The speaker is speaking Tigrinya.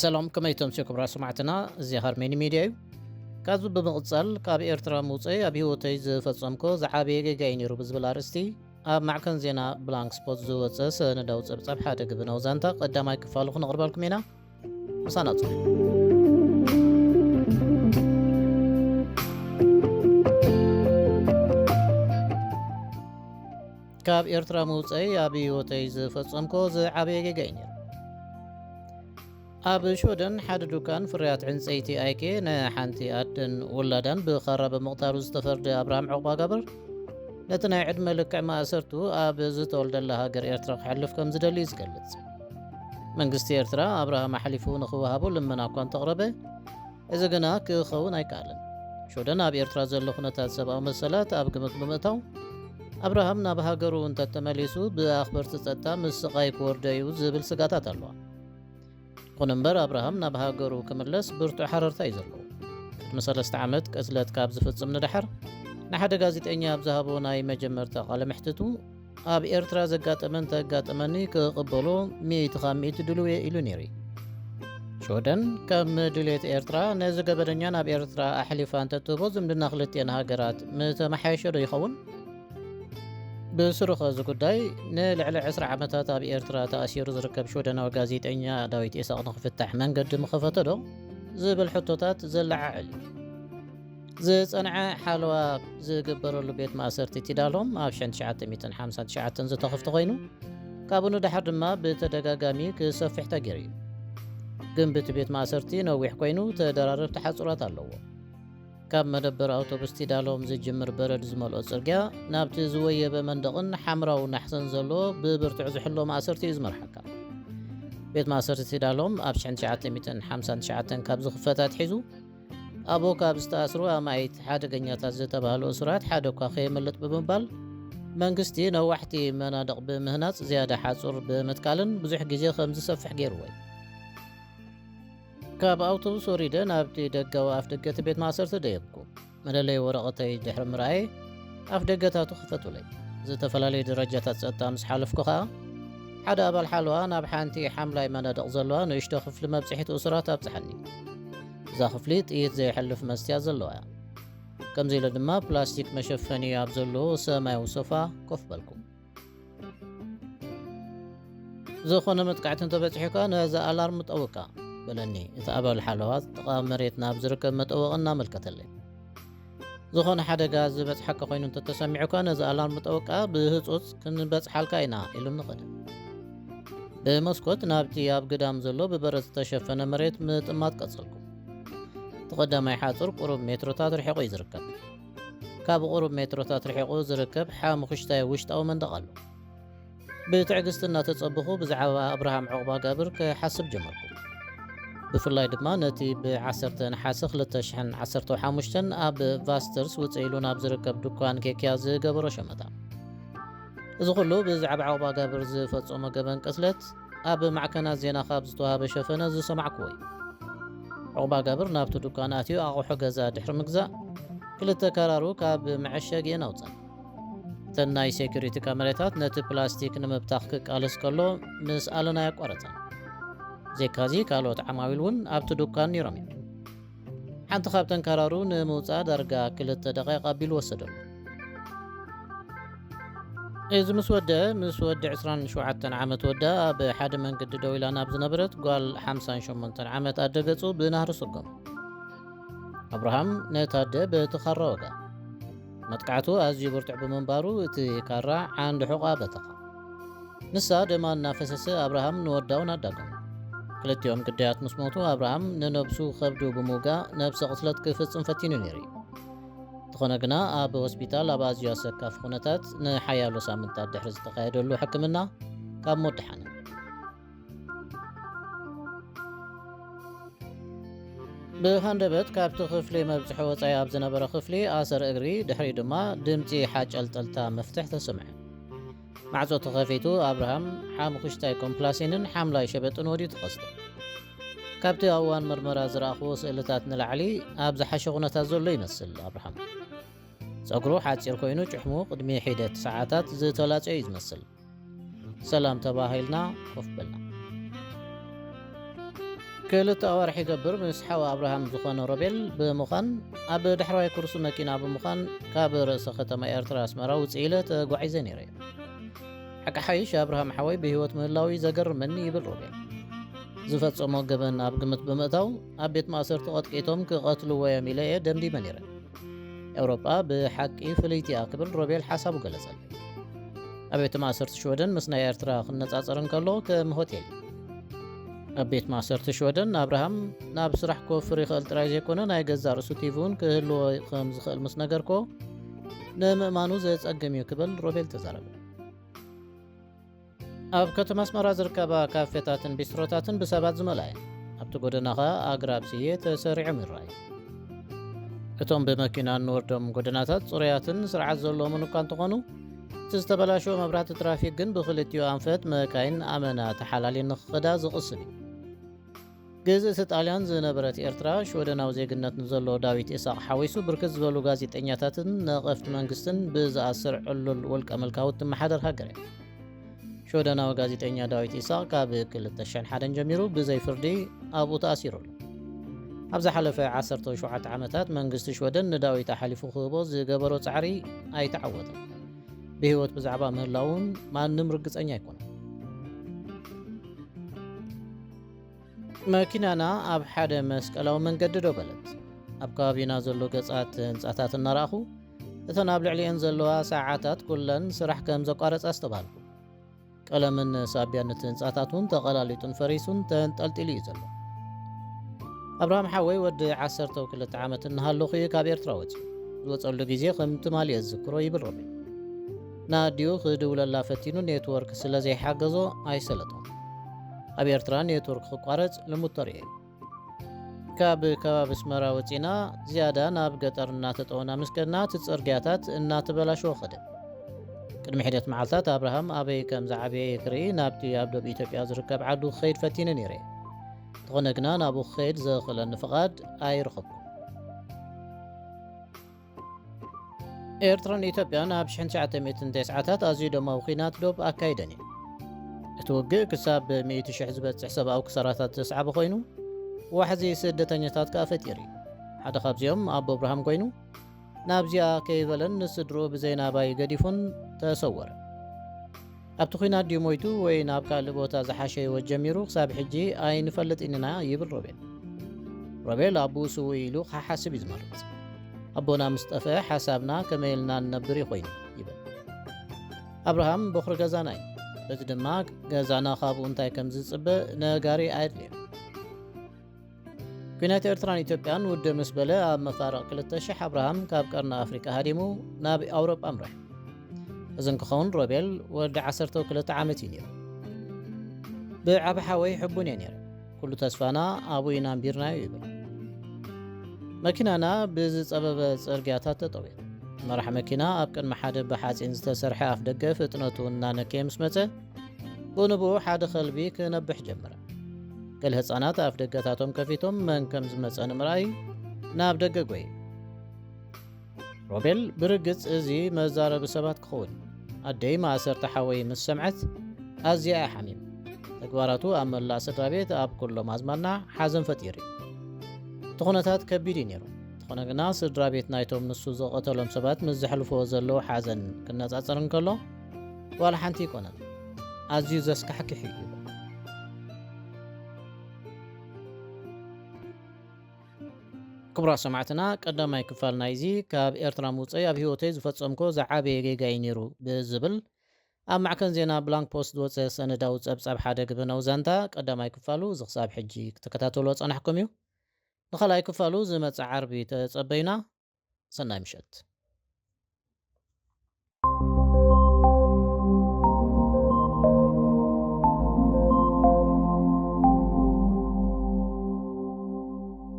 ሰላም፣ ከመይ ተምስዩ ክቡራት ሰማዕትና? እዚ ሃርሜኒ ሚድያ እዩ። ካብዚ ብምቕጻል፣ ካብ ኤርትራ ምውጸይ ኣብ ህይወተይ ዝፈጸምኮ ዝዓበየ ጌጋ እዩ ነይሩ ብዝብል ኣርእስቲ ኣብ ማዕከን ዜና ብላንክ ስፖት ዝወጸ ሰነዳዊ ጸብጻብ ሓደ ግብናዊ ዛንታ ቀዳማይ ክፋሉ ክነቕርበልኩም ኢና። ምሳና ጽኑ። ካብ ኤርትራ ምውጸይ ኣብ ህይወተይ ዝፈጸምኮ ዝዓበየ ጌጋ እዩ ነይሩ። ኣብ ሽወደን ሓደ ዱካን ፍርያት ዕንጸይቲ ኣይኬ ንሓንቲ ኣደን ውላዳን ብኻራ ብምቕታሉ ዝተፈርደ ኣብርሃም ዑቕባጋብር፣ ነቲ ናይ ዕድመ ልክዕ ማእሰርቱ ኣብ ዝተወልደላ ሃገር ኤርትራ ክሕልፍ ከም ዝደሊ እዩ ዝገልጽ። መንግስቲ ኤርትራ ኣብርሃም ኣሕሊፉ ንኽወሃቦ ልመና እኳ እንተቕረበ፣ እዚ ግና ክኸውን ኣይከኣለን። ሽወደን ኣብ ኤርትራ ዘሎ ኩነታት ሰብኣዊ መሰላት ኣብ ግምት ብምእታው፣ ኣብርሃም ናብ ሃገሩ እንተተመሊሱ ብኣኽበርቲ ጸጥታ ምስቓይ ክወርዶ እዩ ዝብል ስጋታት ኣለዋ። ይኹን እምበር ኣብርሃም ናብ ሃገሩ ክምለስ ብርቱዕ ሃረርታ እዩ ዘለዎ። ቅድሚ ሰለስተ ዓመት ቅትለት ካብ ዝፍጽም ንደሓር ንሓደ ጋዜጠኛ ኣብ ዝሃቦ ናይ መጀመርታ ቃለ መሕትቱ፣ ኣብ ኤርትራ ዘጋጠመ እንተጋጠመኒ ክቕበሎ ሚእቲ ካብ ሚእቲ ድሉው እየ ኢሉ ነይሩ። ሽወደን ከም ድሌት ኤርትራ ነዚ ገበነኛ ናብ ኤርትራ ኣሕሊፋ እንተትህቦ ዝምድና ክልቲኤን ሃገራት ምተመሓየሸ ዶ ይኸውን? ብስሩኸ እዚ ጉዳይ ንልዕሊ ዕስራ ዓመታት ኣብ ኤርትራ ተኣሲሩ ዝርከብ ሽወደናዊ ጋዜጠኛ ዳዊት ኢሳቕ ንኽፍታሕ መንገዲ ምኸፈተ ዶ ዝብል ሕቶታት ዘለዓዕል እዩ። ዝጸንዐ ሓለዋ ዝግበረሉ ቤት ማእሰርቲ ቲዳሎም ኣብ ሽሕን ትሽዓተ ሚእትን ሓምሳን ትሽዓተን ዝተኸፍተ ኮይኑ፣ ካብኡ ንደሓር ድማ ብተደጋጋሚ ክሰፍሕ ተገይሩ እዩ። ግንቢ እቲ ቤት ማእሰርቲ ነዊሕ ኮይኑ ተደራረብቲ ሓጹራት ኣለዎ። ካብ መደበር ኣውቶቡስ ቲዳሎም ዝጅምር በረድ ዝመልኦ ጽርግያ ናብቲ ዝወየበ መንደቕን ሓምራዊ ናሕስን ዘለዎ ብብርቱዕ ዝሕሎ ማእሰርቲ እዩ ዝመርሓካ። ቤት ማእሰርቲ ቲዳሎም ኣብ ሽሕን ትሽዓተ ሚእትን ሓምሳን ትሽዓተን ካብ ዝኽፈት ኣትሒዙ፣ ኣብኡ ካብ ዝተኣስሩ ኣማኢት ሓደገኛታት ዝተባህሉ እሱራት ሓደ እኳ ከየምልጥ ብምባል፣ መንግስቲ ነዋሕቲ መናድቕ ብምህናጽ ዝያዳ ሓጹር ብምትካልን ብዙሕ ግዜ ከም ዝሰፍሕ ገይርዎ እዩ። ካብ ኣውቶቡስ ወሪደ ናብቲ ደጋዊ ኣፍ ደገ እቲ ቤት ማእሰርቲ ደየብኩ። መለለዪ ወረቐተይ ድሕሪ ምርኣየ ኣፍ ደገታቱ ክፈቱለይ። ዝተፈላለዩ ደረጃታት ጸጥታ ምስ ሓለፍኩ ኸኣ፣ ሓደ ኣባል ሓለዋ ናብ ሓንቲ ሓምላይ መናድቕ ዘለዋ ንእሽቶ ክፍሊ መብጽሒት እሱራት ኣብጽሓኒ። እዛ ክፍሊ ጥይት ዘየሕልፍ መስትያት ዘለዋ እያ። ከምዚ ኢለ ድማ ፕላስቲክ መሸፈኒ ኣብ ዘለዎ ሰማያዊ ሶፋ ኮፍ በልኩ። ዝኾነ መጥቃዕቲ እንተበጺሑካ ነዚ ኣላርም ጠውቃ፣ በለኒ እቲ ኣባል ሓለዋ ጥቓ መሬት ናብ ዝርከብ መጠወቒ እናመልከተለይ። ዝኾነ ሓደጋ ዝበጽሓካ ኮይኑ እንተተሰሚዑካ ነዚ ኣላርም ጠውቃ፣ ብህጹጽ ክንበጽሓልካ ኢና ኢሉኒ ኸደ። ብመስኮት ናብቲ ኣብ ግዳም ዘሎ ብበረድ ዝተሸፈነ መሬት ምጥማት ቀጸልኩ። እቲ ቀዳማይ ሓጹር ቁሩብ ሜትሮታት ርሒቑ እዩ ዝርከብ። ካብ ቁሩብ ሜትሮታት ርሒቑ ዝርከብ ሓሙኽሽታይ ውሽጣዊ መንደቕ ኣሎ። ብትዕግስቲ እናተጸበኹ ብዛዕባ ኣብርሃም ዑቕባጋብር ክሓስብ ጀመርኩ። ብፍላይ ድማ ነቲ ብ ዓሰርተ ነሓሰ ክልተ ሽሕን ዓሰርተ ሓሙሽተን ኣብ ቫስተርስ ውጽእ ኢሉ ናብ ዝርከብ ድኳን ኬክያ ዝገበሮ ሸመታ። እዚ ኩሉ ብዛዕባ ዑቕባጋብር ዝፈጸሞ ገበን ቅትለት ኣብ ማዕከናት ዜና ካብ ዝተዋህበ ሸፈነ ዝሰማዕኩዎ እዩ። ዑቕባጋብር ናብቲ ድኳን ኣትዩ ኣቑሑ ገዛ ድሕሪ ምግዛእ፣ ክልተ ካራሩ ካብ መዐሸጊአን ኣውጸኣን። እተን ናይ ሴኩሪቲ ካሜራታት ነቲ ፕላስቲክ ንምብታኽ ክቃለስ ከሎ ምስ ኣለናዮ ኣቋረጸን። ብዘይካዚ ካልኦት ዓማዊል እውን ኣብቲ ድኳን ነይሮም እዮም። ሓንቲ ካብተን ካራሩ ንምውጻእ ዳርጋ ክልተ ደቂቕ ኣቢሉ ወሰደሉ። እዚ ምስ ወደአ፣ ምስ ወዲ ዕስራን ሸውዓተን ዓመት ወዳ ኣብ ሓደ መንገዲ ደው ኢላ ናብ ዝነበረት ጓል ሓምሳን ሸሞንተን ዓመት ኣደ ገጹ ብናህሪ ሰጎመ። ኣብርሃም ነታ ኣደ በቲ ካራ ወጋ። መጥቃዕቱ ኣዝዩ ብርቱዕ ብምንባሩ እቲ ካራ ዓንዲ ሕቖኣ በተኻ። ንሳ ደማ እናፈሰሰ ኣብርሃም ንወዳ እውን ኣዳገሞ። ክልቲኦም ግዳያት ምስ ሞቱ ኣብርሃም ንነብሱ ከብዱ ብምውጋእ ነብሰ ቅትለት ክፍጽም ፈቲኑ ነይሩ እዩ። እንተኾነ ግና ኣብ ሆስፒታል ኣብ ኣዝዩ ኣሰካፊ ኩነታት ንሓያሎ ሳምንታት ድሕሪ ዝተኻየደሉ ሕክምና ካብ ሞት ደሓነ። ብሃንደበት ካብቲ ክፍሊ መብጽሒ ወጻኢ ኣብ ዝነበረ ክፍሊ ኣሰር እግሪ፣ ድሕሪኡ ድማ ድምጺ ሓጨልጠልታ መፍትሕ ተሰምዐ። ማዕጾ ተኸፊቱ ኣብርሃም ሓሙኽሽታይ ኮምፕላሲንን ሓምላይ ሸበጥን ወዲኡ ተኸስተ። ካብቲ ኣብ እዋን መርመራ ዝረኣኽዎ ስእልታት ንላዕሊ ኣብ ዝሓሸ ኩነታት ዘሎ ይመስል ኣብርሃም። ጸጉሩ ሓጺር ኮይኑ ጭሕሙ ቅድሚ ሒደት ሰዓታት ዝተላጸየ እዩ ዝመስል። ሰላም ተባሂልና ኮፍ በልና። ክልተ ኣዋርሕ ይገብር ምስ ሓው ኣብርሃም ዝኾነ ሮቤል ብምዃን ኣብ ዳሕረዋይ ኩርሲ መኪና ብምዃን ካብ ርእሰ ከተማ ኤርትራ ኣስመራ ውፅእ ኢለ ተጓዒዘ ነይረ። ሓቂ ሓይሽ ኣብርሃም ሓወይ ብህይወት ምህላው እዩ ዘገርመኒ ይብል ሮቤል። ዝፈጸሞ ገበን ኣብ ግምት ብምእታው ኣብ ቤት ማእሰርቲ ቀጥቂጦም ክቐትልዎ እዮም ኢለ እየ ደምዲመ ነይረ። ኤውሮጳ ብሓቂ ፍልይቲ እያ ክብል ሮቤል ሓሳቡ ገለጸለይ። ኣብ ቤት ማእሰርቲ ሽወደን ምስ ናይ ኤርትራ ክነጻጸር እንከሎ ከም ሆቴል እዩ። ኣብ ቤት ማእሰርቲ ሽወደን ኣብርሃም ናብ ስራሕ ክወፍር ይኽእል ጥራይ ዘይኮነ ናይ ገዛእ ርእሱ ቲቪ እውን ክህልዎ ከም ዝኽእል ምስ ነገርኮ ንምእማኑ ዘጸግም እዩ ክብል ሮቤል ተዛረበ። ኣብ ከተማ ኣስመራ ዝርከባ ካፌታትን ቢስትሮታትን ብሰባት ዝመልኣ እየን። ኣብቲ ጎደና ኸኣ ኣግራብ ስየ ተሰሪዖም ይረኣዩ። እቶም ብመኪና እንወርዶም ጎደናታት ጽሩያትን ስርዓት ዘለዎምን እኳ እንተኾኑ፣ እቲ ዝተበላሸወ መብራህቲ ትራፊክ ግን ብኽልቲኡ ኣንፈት መካይን ኣመና ተሓላልየን ንኽኸዳ ዝቕስብ እዩ። ግዝእቲ ጣልያን ዝነበረት ኤርትራ፣ ሽወደናዊ ዜግነት ንዘለዎ ዳዊት ኢሳቕ ሓዊሱ ብርክት ዝበሉ ጋዜጠኛታትን ነቐፍቲ መንግስትን ብዝኣስር ዕሉል ውልቀ ምልካዊ እትመሓደር ሃገር እያ። ሽወደናዊ ጋዜጠኛ ዳዊት ኢሳቕ ካብ ክልተ ሽሕን ሓደን ጀሚሩ ብዘይ ፍርዲ ኣብኡ ተኣሲሩ ኣሎ። ኣብ ዝሓለፈ ዓሰርተ ሸውዓተ ዓመታት መንግስቲ ሽወደን ንዳዊት ኣሓሊፉ ክህቦ ዝገበሮ ጻዕሪ ኣይተዓወተን። ብህይወት ብዛዕባ ምህላውን ማንም ርግጸኛ ኣይኮነን። መኪናና ኣብ ሓደ መስቀላዊ መንገዲ ደው በለት። ኣብ ከባቢና ዘሎ ገጻት ህንጻታት እናረኣኹ፣ እተን ኣብ ልዕሊኤን ዘለዋ ሰዓታት ኩለን ስራሕ ከም ዘቋረጻ ኣስተብሃልኩ። ቀለምን ሳቢያን እቲ ህንጻታት እውን ተቐላሊጡን ፈሪሱን ተንጠልጢሉ እዩ ዘሎ። ኣብርሃም ሓወይ ወዲ ዓሰርተ ክልተ ዓመት እናሃለኹ እዩ ካብ ኤርትራ ወጺኡ። ዝወጸሉ ግዜ ከም ትማሊ እየ ዝዝክሮ ይብል ሮቤል። ንኣዲኡ ክድውለላ ፈቲኑ ኔትወርክ ስለ ዘይሓገዞ ኣይሰለጦን። ኣብ ኤርትራ ኔትወርክ ክቋረጽ ልሙድ ተርእዮ እዩ። ካብ ከባቢ ኣስመራ ወጺና ዝያዳ ናብ ገጠር እናተጠወና ምስ ከድና እቲ ጽርግያታት እናተበላሸወ ኸደ። ቅድሚ ሒደት መዓልታት ኣብርሃም ኣበይ ከም ዝዓበየ ክርኢ ናብቲ ኣብ ደቡብ ኢትዮጵያ ዝርከብ ዓዱ ክኸይድ ፈቲነ ነይረ እየ። እንተኾነ ግና ናብኡ ክኸይድ ዘኽእለኒ ፍቓድ ኣይረኸብኩን። ኤርትራን ኢትዮጵያን ኣብ ሽሕን ትሽዓተ ሚእትን ተስዓታት ኣዝዩ ደማዊ ኲናት ዶብ ኣካይደን እየን። እቲ ውግእ ክሳብ ሚእቲ ሽሕ ዝበጽሕ ሰብኣዊ ክሳራታት ዘስዓበ ኮይኑ፣ ዋሕዚ ስደተኛታት ከኣ ፈጢሩ እዩ። ሓደ ካብዚኦም ኣቦ ኣብርሃም ኮይኑ፣ ናብዚኣ ከይበለን ንስድርኡ ብዘይ ናባይ ገዲፉን ተሰወረ። ኣብቲ ኲናት ድዩ ሞይቱ ወይ ናብ ካልእ ቦታ ዝሓሸ ህይወት ጀሚሩ ክሳብ ሕጂ ኣይንፈልጥን ኢና ይብል ሮቤል። ሮቤል ኣቦኡ ስውእ ኢሉ ክሓስብ እዩ ዝመርጽ። ኣቦና ምስ ጠፍአ ሓሳብና ከመይ ኢልና ንነብር እዩ ኮይኑ ይብል። ኣብርሃም ቦኽሪ ገዛና እዩ። በዚ ድማ ገዛና ካብኡ እንታይ ከም ዝጽበ ነጋሪ ኣየድልዮን። ኲናት ኤርትራን ኢትዮጵያን ውድእ ምስ በለ ኣብ መፋርቕ ክልተ ሽሕ ኣብርሃም ካብ ቀርኒ ኣፍሪቃ ሃዲሙ ናብ ኣውሮጳ ኣምርሐ። እዚ እንክኸውን ሮቤል ወዲ ዓሰርተ ክልተ ዓመት እዩ ነይሩ። ብዓቢ ሓወይ ሕቡን እየ ነይረ። ኩሉ ተስፋና ኣብኡ ኢና ኣንቢርናዮ ይብል። መኪናና ብዝጸበበ ጽርግያታት ጠጠው እያ። መራሕ መኪና ኣብ ቅድሚ ሓደ ብሓጺን ዝተሰርሐ ኣፍ ደገ ፍጥነቱ እናነከየ ምስ መጸ፣ ብኡ ንብኡ ሓደ ከልቢ ክነብሕ ጀመረ። ገለ ህጻናት ኣፍ ደገታቶም ከፊቶም መን ከም ዝመጸ ንምርኣይ ናብ ደገ ጎየ። ሮቤል፣ ብርግጽ እዚ መዛረቢ ሰባት ክኸውን እዩ። ኣደይ ማእሰርቲ ሓወይ ምስ ሰምዐት ኣዝያ እያ ሓሚማ። ተግባራቱ ኣብ መላእ ስድራ ቤት ኣብ ኩሎም ኣዝማድና ሓዘን ፈጢሩ እዩ። እቲ ኩነታት ከቢድ እዩ ነይሩ። እንተኾነ ግና ስድራ ቤት ናይቶም ንሱ ዝቐተሎም ሰባት ምስ ዘሕልፍዎ ዘለዉ ሓዘን ክነጻጸር እንከሎ ዋላ ሓንቲ ኣይኮነን። ኣዝዩ ዘስካሕክሕ እዩ ይብል። ክቡራት ሰማዕትና፣ ቀዳማይ ክፋል ናይዚ ካብ ኤርትራ ምውፀይ ኣብ ህይወተይ ዝፈጸምኮ ዝዓበየ ጌጋ እዩ ነይሩ ብዝብል ኣብ ማዕከን ዜና ብላንክ ፖስት ዝወፀ ሰነዳዊ ጸብጻብ ሓደ ግብናዊ ዛንታ ቀዳማይ ክፋሉ እዚ ክሳብ ሕጂ ክትከታተልዎ ጸናሕኩም እዩ። ንኻልኣይ ክፋሉ ዝመጽእ ዓርቢ ተጸበዩና። ሰናይ ምሸት።